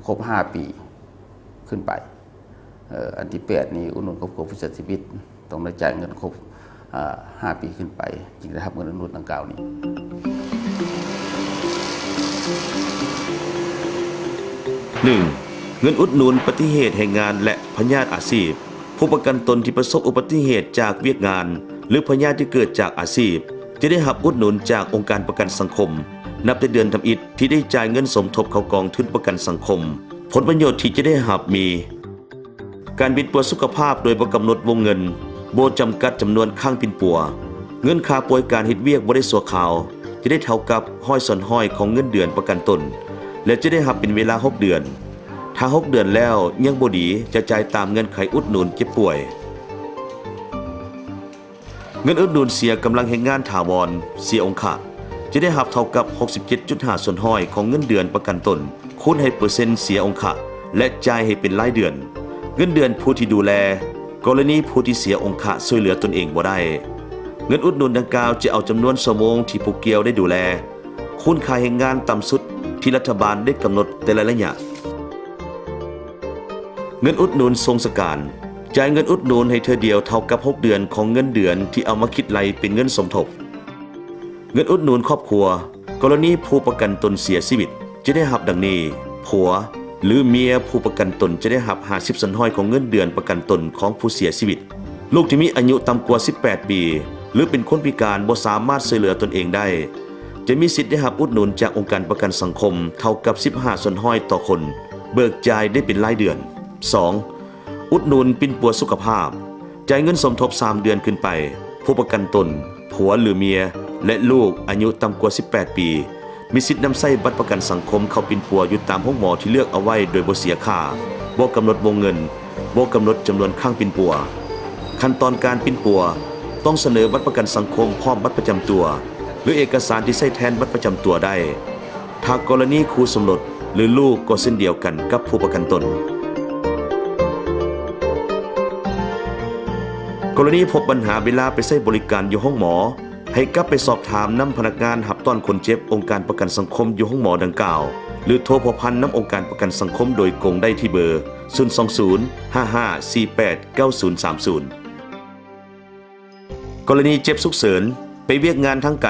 ຄົບຫ້າປີຂຶ້ນໄປ. ເອີ ອັນທີແປດນີ້ ອຸດໜູນຄອບຄົວຜູ້ເສຍຊີວິດ ຕ້ອງໄດ້ຈ່າຍເງິນຄົບ ເອີ ຫ້າປີຂຶ້ນໄປ ຈຶ່ງໄດ້ຮັບເງິນອຸດໜູນດັ່ງກ່າວນີ້. ໜຶ່ງ. ເງິນອຸດໜູນປະຕິເຫດແຮງງານ ແລະ ພະຍາດອາຊີບ. ຜູ້ປະກັນຕົນທີ່ປະສົບອຸບັດຕິເຫດຈາກວຽກງານ ຫຼື ພະຍາດທີ່ເກີດຈາກອາຊີບ ຈະໄດ້ຮັບອຸດໜູນຈາກອົງການປະກັນສັງຄົມ ນັບແຕ່ເດືອນທຳອິດທີ່ໄດ້ຈ່າຍເງິນສົມທົບເຂົ້າກອງທຶນປະກັນສັງຄົມ. ຜົນປະໂຫຍດທີ່ຈະໄດ້ຮັບມີ ການປິ່ນປົວສຸຂະພາບໂດຍບໍ່ກຳນົດວົງເງິນ, ບໍ່ຈຳກັດຈຳນວນຄັ້ງປິ່ນປົວ, ເງິນຄ່າປ່ວຍການເຮັດວຽກບໍ່ໄດ້ຊົ່ວຄາວ ຈະໄດ້ເທົ່າກັບຮ້ອຍສ່ວນຮ້ອຍຂອງເງິນເດືອນປະກັນຕົນ ແລະ ຈະໄດ້ຮັບເປັນເວລາຫົກເດືອນ. ຖ້າຫົກເດືອນແລ້ວຍັງບໍ່ດີ ຈະຈ່າຍຕາມເງື່ອນໄຂອຸດໜູນເຈັບປ່ວຍ. ເງິນອຸດໜູນເສຍກຳລັງແຮງງານຖາວອນ ເສຍອົງຄະ ຈະໄດ້ຮັບເທົ່າກັບຫົກສິບເຈັດຈຸດຫ້າສ່ວນຮ້ອຍຂອງເງິນເດືອນປະກັນຕົນ ຄູນໃຫ້ເປີເຊັນເສຍອົງຄະ ແລະ ຈ່າຍໃຫ້ເປັນລາຍເດືອນ. ເງິນເດືອນຜູ້ທີ່ດູແລ ກໍລະນີຜູ້ທີ່ເສຍອົງຄະຊ່ວຍເຫຼືອຕົນເອງບໍ່ໄດ້. ເງິນອຸດໜູນດັ່ງກ່າວຈະເອົາຈຳນວນຊົ່ວໂມງທີ່ຜູ້ກ່ຽວໄດ້ດູແລ ຄູນຄ່າແຮງງານຕ່ຳສຸດທີ່ລັດຖະບານໄດ້ກຳນົດແຕ່ລະໄລຍະ. ເງິນອຸດໜູນຊົງສະການ ຈ່າຍເງິນອຸດໜູນໃຫ້ເທື່ອດຽວເທົ່າກັບຫົກເດືອນຂອງເງິນເດືອນທີ່ເອົາມາຄິດໄລ່ເປັນເງິນສົມທົບ. ເງິນອຸດໜູນຄອບຄົວ ກໍລະນີຜູ້ປະກັນຕົນເສຍຊີວິດ ຈະໄດ້ຮັບດັ່ງນີ້: ຜົວ ຫຼື ເມຍຜູ້ປະກັນຕົນຈະໄດ້ຮັບຫ້າສິບສ່ວນຮ້ອຍຂອງເງິນເດືອນປະກັນຕົນຂອງຜູ້ເສຍຊີວິດ. ລູກທີ່ມີອາຍຸຕ່ຳກວ່າສິບແປດປີ ຫຼື ເປັນຄົນພິການບໍ່ສາມາດຊ່ວຍເຫຼືອຕົນເອງໄດ້ ຈະມີສິດໄດ້ຮັບອຸດໜູນຈາກອົງການປະກັນສັງຄົມເທົ່າກັບສິບຫ້າສ່ວນຮ້ອຍຕໍ່ຄົນ ເບີກຈ່າຍໄດ້ເປັນລາຍເດືອນ. ສອງ. ອຸດໜູນປິ່ນປົວສຸຂະພາບ ຈ່າຍເງິນສົມທົບສາມເດືອນຂຶ້ນໄປ. ຜູ້ປະກັນຕົນ, ຜົວ ຫຼື ເມຍ ແລະ ລູກອາຍຸຕ່ຳກວ່າສິບແປດປີ ມີສິດນຳໃຊ້ບັດປະກັນສັງຄົມເຂົ້າປິ່ນປົວຢູ່ຕາມໂຮງໝໍທີ່ເລືອກເອົາໄວ້ໂດຍບໍ່ເສຍຄ່າ, ບໍ່ກຳນົດວົງເງິນ, ບໍ່ກຳນົດຈຳນວນຄັ້ງປິ່ນປົວ. ຂັ້ນຕອນການປິ່ນປົວ ຕ້ອງສະເໜີບັດປະກັນສັງຄົມພ້ອມບັດປະຈຳຕົວ ຫຼື ເອກະສານທີ່ໃຊ້ແທນບັດປະຈຳຕົວໄດ້. ຖ້າກໍລະນີຄູ່ສົມລົດ ຫຼື ລູກກໍເຊັ່ນດຽວກັນກັບຜູ້ປະກັນຕົນ. ກໍລະນີພົບບັນຫາເວລາໄປໃຊ້ບໍລິການຢູ່ໂຮງໝໍ ໃຫ້ກັບໄປສອບຖາມນຳພະນັກງານຮັບຕ້ອນຄົນເຈັບອົງການປະກັນສັງຄົມຢູ່ໂຮງໝໍດັ່ງກ່າວ ຫຼື ໂທພົວພັນນຳອົງການປະກັນສັງຄົມໂດຍກົງໄດ້ທີ່ເບີ ສູນສອງສູນ ຫ້າຫ້າສີ່ແປດ ເກົ້າສູນສາມສູນ. ກໍລະນີເຈັບສຸກເສີນ ໄປວຽກງານທາງໄກ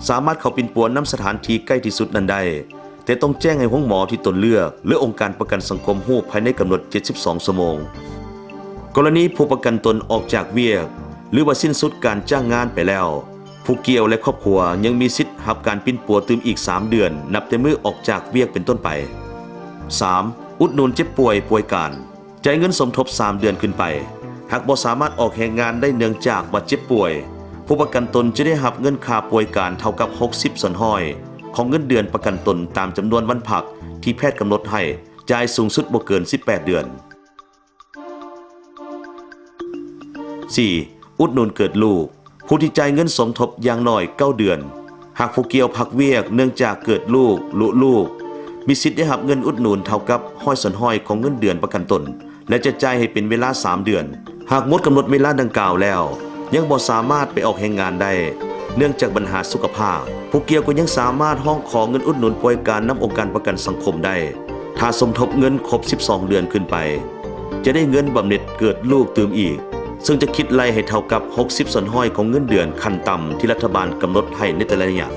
ສາມາດເຂົ້າປິ່ນປົວນຳສະຖານທີ່ໃກ້ທີ່ສຸດນັ້ນໄດ້, ແຕ່ຕ້ອງແຈ້ງໃຫ້ໂຮງໝໍທີ່ຕົນເລືອກ ຫຼື ອົງການປະກັນສັງຄົມຮູ້ພາຍໃນກຳນົດເຈັດສິບສອງຊົ່ວໂມງ. ກໍລະນີຜູ້ປະກັນຕົນອອກຈາກວຽກ ຫຼືວ່າສິ້ນສຸດການຈ້າງງານໄປແລ້ວ, ຜູ້ກ່ຽວ ແລະ ຄອບຄົວຍັງມີສິດຮັບການປິ່ນປົວຕື່ມອີກສາມເດືອນ ນັບແຕ່ມື້ອອກຈາກວຽກເປັນຕົ້ນໄປ. ສາມ. ອຸດໜູນເຈັບປ່ວຍປ່ວຍການ ຈ່າຍເງິນສົມທົບສາມເດືອນຂຶ້ນໄປ. ຫາກບໍ່ສາມາດອອກແຮງງານໄດ້ເນື່ອງຈາກບາດເຈັບປ່ວຍ, ຜູ້ປະກັນຕົນຈະໄດ້ຮັບເງິນຄ່າປ່ວຍການເທົ່າກັບຫົກສິບສ່ວນຮ້ອຍຂອງເງິນເດືອນປະກັນຕົນຕາມຈຳນວນວັນພັກທີ່ແພດກຳນົດໃຫ້, ຈ່າຍສູງສຸດບໍ່ເກີນສິບແປດເດືອນ. ສີ່. ອຸດໜູນເກີດລູກ ຜູ້ທີ່ຈ່າຍເງິນສົມທົບຢ່າງໜ້ອຍເກົ້າເດືອນ. ຫາກຜູ້ກ່ຽວພັກວຽກເນື່ອງຈາກເກີດລູກ, ລຸລູກ, ມີສິດໄດ້ຮັບເງິນອຸດໜູນເທົ່າກັບຮ້ອຍສ່ວນຮ້ອຍຂອງເງິນເດືອນປະກັນຕົນ ແລະ ຈະຈ່າຍໃຫ້ເປັນເວລາສາມເດືອນ. ຫາກໝົດກຳນົດເວລາດັ່ງກ່າວແລ້ວ ຍັງບໍ່ສາມາດໄປອອກແຮງງານໄດ້ ເນື່ອງຈາກບັນຫາສຸຂະພາບ, ຜູ້ກ່ຽວກໍຍັງສາມາດຮ້ອງຂໍເງິນອຸດໜູນປ່ວຍການນຳອົງການປະກັນສັງຄົມໄດ້ ຖ້າສົມທົບເງິນຄົບສິບສອງເດືອນຂຶ້ນໄປ. ຈະໄດ້ເງິນບຳເນັດເກີດລູກຕື່ມອີກ, ເຊິ່ງຈະຄິດໄລ່ໃຫ້ເທົ່າກັບຫົກສິບສ່ວນຮ້ອຍຂອງເງິນເດືອນຂັ້ນຕ່ຳທີ່ລັດຖະບານກຳນົດໃຫ້ໃນແຕ່ລະໄລຍະ.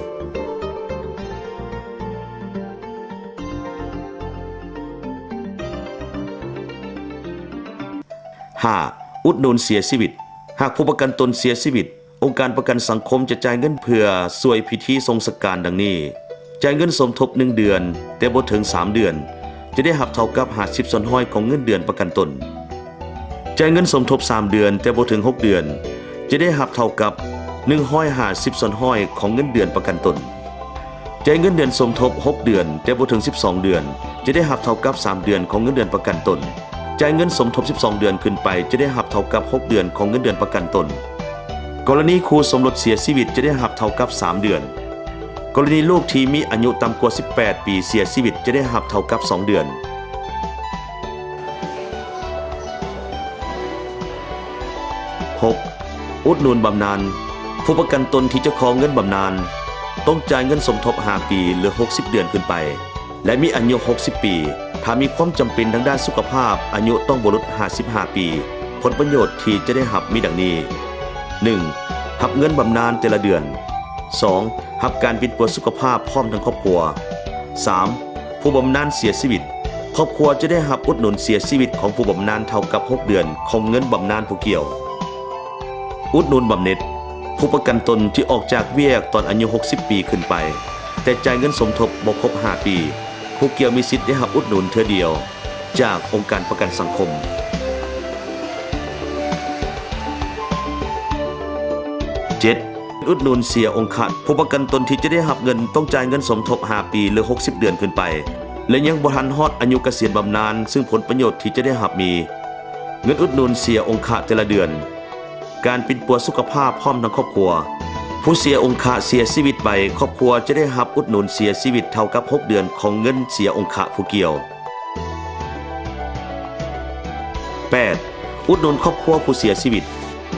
ຫ້າ. ອຸດໜູນເສຍຊີວິດ. ຫາກຜູ້ປະກັນຕົນເສຍຊີວິດ, ອົງການປະກັນສັງຄົມຈະຈ່າຍເງິນເພື່ອຊ່ວຍພິທີສົ່ງສະການດັ່ງນີ້: ຈ່າຍເງິນສົມທົບໜຶ່ງເດືອນ ແຕ່ບໍ່ເຖິງສາມເດືອນ ຈະໄດ້ຮັບເທົ່າກັບຫ້າສິບສ່ວນຮ້ອຍຂອງເງິນເດືອນປະກັນຕົນ. ຈ່າຍເງິນສົມທົບສາມເດືອນ ແຕ່ບໍ່ເຖິງຫົກເດືອນ ຈະໄດ້ຮັບເທົ່າກັບໜຶ່ງຮ້ອຍຫ້າສິບສ່ວນຮ້ອຍຂອງເງິນເດືອນປະກັນຕົນ. ຈ່າຍເງິນເດືອນສົມທົບຫົກເດືອນ ແຕ່ບໍ່ເຖິງສິບສອງເດືອນ ຈະໄດ້ຮັບເທົ່າກັບສາມເດືອນຂອງເງິນເດືອນປະກັນຕົນ. ຈ່າຍເງິນສົມທົບສິບສອງເດືອນຂຶ້ນໄປ ຈະໄດ້ຮັບເທົ່າກັບຫົກເດືອນຂອງເງິນເດືອນປະກັນຕົນ. ກໍລະນີຄູ່ສົມລົດເສຍຊີວິດ ຈະໄດ້ຮັບເທົ່າກັບສາມເດືອນ. ກໍລະນີລູກທີ່ມີອາຍຸຕ່ຳກວ່າສິບແປດປີເສຍຊີວິດ ຈະໄດ້ຮັບເທົ່າກັບສອງເດືອນ. ຫົກ. ອຸດໜູນບຳນານ. ຜູ້ປະກັນຕົນທີ່ຈະຂໍເງິນບຳນານ ຕ້ອງຈ່າຍເງິນສົມທົບຫ້າປີ ຫຼື ຫົກສິບເດືອນຂຶ້ນໄປ ແລະ ມີອາຍຸຫົກສິບປີ, ເພ ຖ້າມີຄວາມຈຳເປັນທາງດ້ານສຸຂະພາບ, ອາຍຸຕ້ອງບໍ່ຫຼຸດຫ້າສິບຫ້າປີ, ຜົນປະໂຫຍດທີ່ຈະໄດ້ຮັບມີດັ່ງນີ້: ໜຶ່ງ ຮັບເງິນບຳນານແຕ່ລະເດືອນ. ສອງ ຮັບການປິ່ນປົວສຸຂະພາບພ້ອມທັງຄອບຄົວ. ສາມ ຜູ້ບຳນານເສຍຊີວິດ, ຄອບຄົວຈະໄດ້ຮັບອຸດໜູນເສຍຊີວິດຂອງຜູ້ບຳນານເທົ່າກັບຫົກເດືອນຂອງເງິນບຳນານຜູ້ກ່ຽວ. ອຸດໜູນບຳເໜັດ, ຜູ້ປະກັນຕົນທີ່ອອກຈາກວຽກຕອນອາຍຸຫົກສິບປີຂຶ້ນໄປ, ແຕ່ຈ່າຍເງິນສົມທົບບໍ່ຄົບຫ້າປີ, ຜູ້ກ່ຽວມີສິດໄດ້ຮັບອຸດໜູນເທື່ອດຽວຈາກອົງການປະກັນສັງຄົມ. ເຈັດ ອຸດໜູນເສຍອົງຄະ, ຜູ້ປະກັນຕົນທີ່ຈະໄດ້ຮັບເງິນຕ້ອງຈ່າຍເງິນສົມທົບຫ້າປີ ຫຼື ຫົກສິບເດືອນຂຶ້ນໄປ ແລະ ຍັງບໍ່ທັນຮອດອາຍຸກະສຽນບຳນານ, ຊຶ່ງຜົນປະໂຫຍດທີ່ຈະໄດ້ຮັບມີ: ເງິນອຸດໜູນເສຍອົງຄະແຕ່ລະເດືອນ, ການປິ່ນປົວສຸຂະພາບພ້ອມທັງຄອບຄົວ. ຜູ້ເສຍອົງຄະເສຍຊີວິດໄປ, ຄອບຄົວຈະໄດ້ຮັບອຸດໜູນເສຍຊີວິດເທົ່າກັບຫົກເດືອນຂອງເງິນເສຍອົງຄະຜູ້ກ່ຽວ. ແປດ ອຸດໜູນຄອບຄົວຜູ້ເສຍຊີວິດ,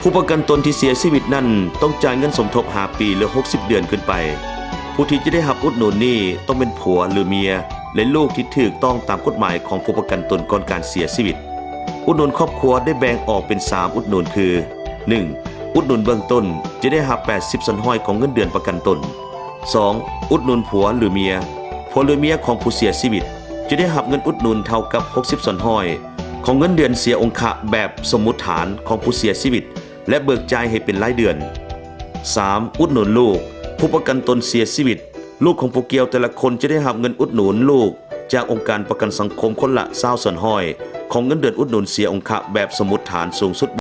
ຜູ້ປະກັນຕົນທີ່ເສຍຊີວິດນັ້ນຕ້ອງຈ່າຍເງິນສົມທົບຫ້າປີ ຫຼື ຫົກສິບເດືອນຂຶ້ນໄປ. ຜູ້ທີ່ຈະໄດ້ຮັບອຸດໜູນນີ້ຕ້ອງເປັນຜົວ ຫຼື ເມຍ ແລະ ລູກທີ່ຖືກຕ້ອງຕາມກົດໝາຍຂອງຜູ້ປະກັນຕົນກ່ອນການເສຍຊີວິດ. ອຸດໜູນຄອບຄົວໄດ້ແບ່ງອອກເປັນສາມອຸດໜູນຄື: ໜຶ່ງ ອຸດໜູນເບື້ອງຕົ້ນ ຈະໄດ້ຮັບແປດສິບສ່ວນຮ້ອຍຂອງເງິນເດືອນປະກັນຕົນ. ສອງ ອຸດໜູນຜົວ ຫຼື ເມຍ, ຜົວ ຫຼື ເມຍຂອງຜູ້ເສຍຊີວິດ ຈະໄດ້ຮັບເງິນອຸດໜູນເທົ່າກັບຫົກສິບສ່ວນຮ້ອຍຂອງເງິນເດືອນເສຍອົງຄະແບບສົມມຸດຖານຂອງຜູ້ເສຍຊີວິດ ແລະ ເບີກຈ່າຍໃຫ້ເປັນລາຍເດືອນ. ສາມ ອຸດໜູນລູກ, ຜູ້ປະກັນຕົນເສຍຊີວິດ, ລູກຂອງຜູ້ກ່ຽວແຕ່ລະຄົນຈະໄດ້ຮັບເງິນອຸດໜູນລູກຈາກອົງການປະກັນສັງຄົມຄົນລະຊາວສ່ວນຮ້ອຍຂອງເງິນເດືອນອຸດໜູນເສຍອົງຄະແບບສົມມຸດຖານສູງສຸດ